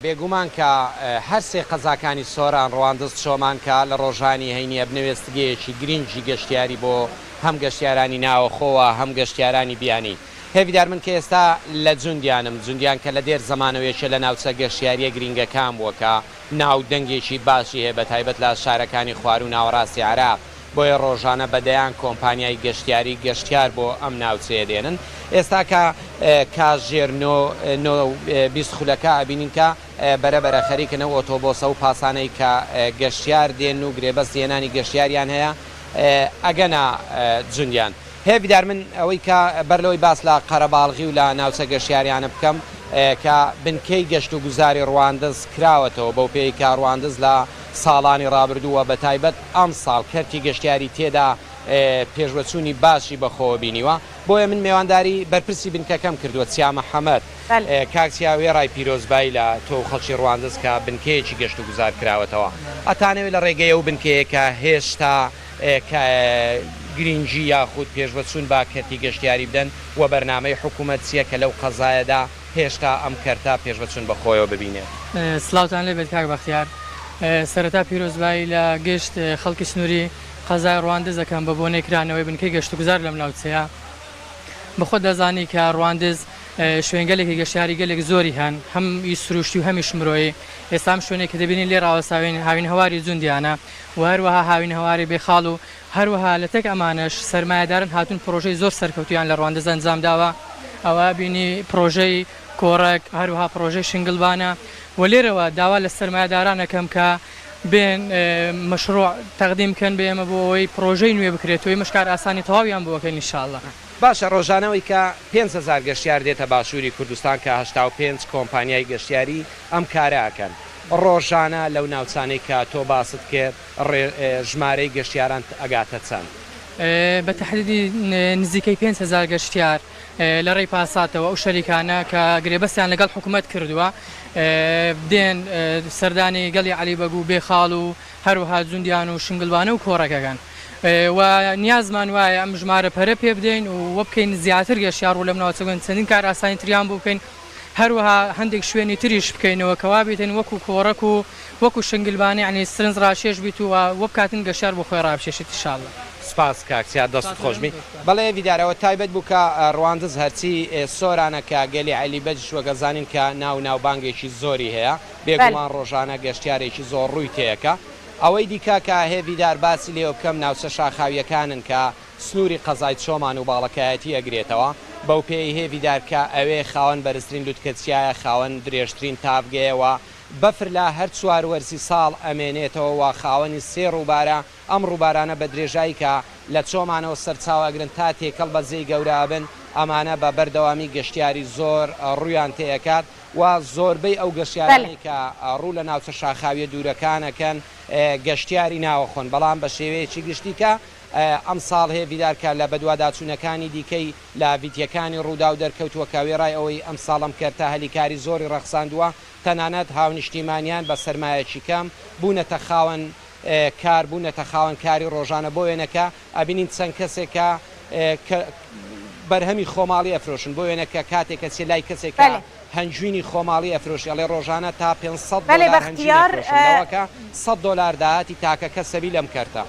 بێگومان کە هەر سێ قەزاکانی سۆران، ڕواندز، چۆمان کە لە ڕۆژانی هەینی ئەبنە وێستگەیەکی گرینگی گەشتیاری بۆ هەم گەشتیارانی ناوەخۆ و هەم گەشتیارانی بیانی. هێڤیدار من کە ئێستا لە جوندیانم، جوندیان کە لە دێر زەمانەوە یەکێ لە ناوچە گەشتیارییە گرینگەکان بووە کە ناو دەنگێکی باشی هەیە بە تایبەت لە شارەکانی خواروو ناوەڕاستی عێراق، بۆیە ڕۆژانە بە دەیان کۆمپانیای گەشتیاری گەشتیار بۆ ئەم ناوچەیە دێنن. ئێستا کە کاژێر نۆ، نۆ و 20 خولەکە ئەبینین کە بەرە بەرە خەریکن ئەو ئۆتۆبۆسە و پاسانەی کە گەشتیار دێن و گرێبەستی هێنانی گەشتیاریان هەیە ئەگەنە جوندیان. هێڤیدار من ئەوەی کە بەر لەوەی باس لە قەرەباڵغی و لە ناوچە گەشتیاریانە بکەم کە بنکەی گەشتوگوزاری ڕواندز کراوەتەوە بەوپێیەی کە ڕواندز لە ساڵانی ڕابردوو و بەتایبەت ئەمساڵ کەرتی گەشتیاری تێدا پێشوەچوونی باشی بەخۆوە بینیوە، بۆیە من مێوانداری بەرپرسی بنکەکەم کردووە چیا محەمەد. کاک چیا وێڕای پیرۆزبایی لە تۆ و خەڵکی ڕواندز کە بنکەیەکی گەشتوگوزار کراوەتەوە، ئەتانەوێ لە ڕێگەی ئەو بنکەیە کە هێشتا گرینگی یاخود پێشوەچوون بە کەرتی گەشتیاری بدەن و بەرنامەی حکوومەت چییە کە لەو قەزایەدا هێشتا ئەم کەرتە پێشڤەچوون بە خۆیەوە ببینێت. سڵاوتان لێبێت کاک بەختیار. سەرەتا پیرۆزبایی لە گشت خەڵکی سنووری قەزای ڕواندز دەکەم بە بۆنەی کرانەوەی بنکەی گەشتوگوزار لەم ناوچەیە. بەخۆت دەزانی کە ڕواندز شوێنگەلێکی گەشتیاری گەلێک زۆری هەن هەم ئی سروشتی و هەمیش مرۆیی. ئێستا ئەم شوێنەی کە دەبینین لێ ڕاوەستاوین هاوینهەواری جوندیانە و هەروەها هاوینهەواری بێخاڵ و هەروەها لەتەک ئەمانەش سەرمایەدارن هاتوون پڕۆژەی زۆر سەرکەوتوویان لە ڕواندز ئەنجام داوە، ئەوە بینی پڕۆژەی کۆڕەک، هەروەها پڕۆژەی شنگلبانە و لێرەوە داوا لە سەرمایەداران ئەکەم کە بێن مەشروع تەقدیم بکەن بە ئێمە بۆ ئەوەی پڕۆژەی نوێ بکرێتەوە، ئێمەش کارئاسانی تەواویان بۆ ئەکەین ان شاء اللە. باشە ڕۆژانە ئەوەی کە 5000 گەشتیار دێتە باشووری کوردستان کە 85 کۆمپانیای گەشتیاری ئەم کارە ئەکەن ڕۆژانە لەو ناوچانەی کە تۆ باست کرد ڕێ ژمارەی گەشتیاران ئەگاتە چەند؟ بە تەحدیدی نزیکەی 5000 گەشتیار لە ڕێی پاساتەوە ئەو شەریکانە کە گرێبەستیان لەگەڵ حکومەت کردووە دێن سەردانی گەڵی عەلی بەگ و بێخاڵ و هەروەها جوندیان و شنگلوانە و کۆڕەکەکان و نیازمان وایە ئەم ژمارە پەرە پێ بدەین و وەبکەین زیاتر گەشتیار ڕوو لەم ناوچە بکەن چەندین کارئاسانی تریان بۆ بکەین هەروەها هەندێک شوێنی تریش بکەینەوە کە وابێتن وەکو کۆڕەک و وەکو شنگلبانە یانی سرنج ڕاکێش بیت و وەبکاتن گەشتیار بۆ خۆی ڕابکێشێت ان شاء اللە. سپاس کاک چیا دەستت خۆش بی. بەڵێ دیدار ئەوە تایبەت بوو کە ڕواندز هەرچی سۆرانە کە گەلی عەلی بەگیش وەک ئەزانین کە ناو ناوبانگێکی زۆری هەیە بێگومان ڕۆژانە گەشتیارێکی زۆر ڕووی تێیەکا ئەوەی دیکە کە هێڤیدار باسی لێوە بکەم ناوچە شاخاویەکانن کە سنووری قەزای چۆمان و باڵەکایەتی ئەگرێتەوە، بەوپێیەی هێڤیدار کە ئەوێ خاوەن بەرزترین لوتکە چیایە، خاوەن درێژترین تاڤگەیە و بەفر لە هەر چوار وەرزی ساڵ ئەمێنێتەوە و خاوەنی سێ ڕووبارە، ئەم ڕووبارانە بە درێژایی کە لە چۆمانەوە سەرچاوە ئەگرن تا تێکەڵ بە زێی گەورە ئەبن، ئەمانە بە بەردەوامی گەشتیاری زۆر ڕوویان تێئەکات و زۆربەی ئەو گەشتیارانەی کە ڕوو لە ناوچە شاخاویە دوورەکان ئەکەن گەشتیاری ناوەخۆن، بەڵام بە شێوەیەکی گشتی کە ئەمساڵ هێڤیدار کە لە بەدواداچوونەکانی دیکەی لە ڤیتیەکانی ڕووداو دەرکەوتووە کە وێڕای ئەوەی ئەمساڵ ئەم کەرتە هەلی کاری زۆری ڕەخساندووە، تەنانەت هاونیشتیمانیان بە سەرمایەکی کەم بوونەتە خاوەن کار بوونەتە خاوەن کاری ڕۆژانە بۆ وێنە کە ئەبینین چەند کەسێک کە کە بەرهەمی خۆماڵی ئەفرۆشن بۆ وێنە کە کاتێک ئەچێ لای کەسێک کە هەنگوینی خۆماڵی ئەفرۆشی ئەڵێ ڕۆژانە تا 500 بەلێ دۆلار هەنگوین بەختیار. ئەفرۆشم لەوەکە 100 دۆلار داهاتی تاکە کەسەبی لەم کەرتە.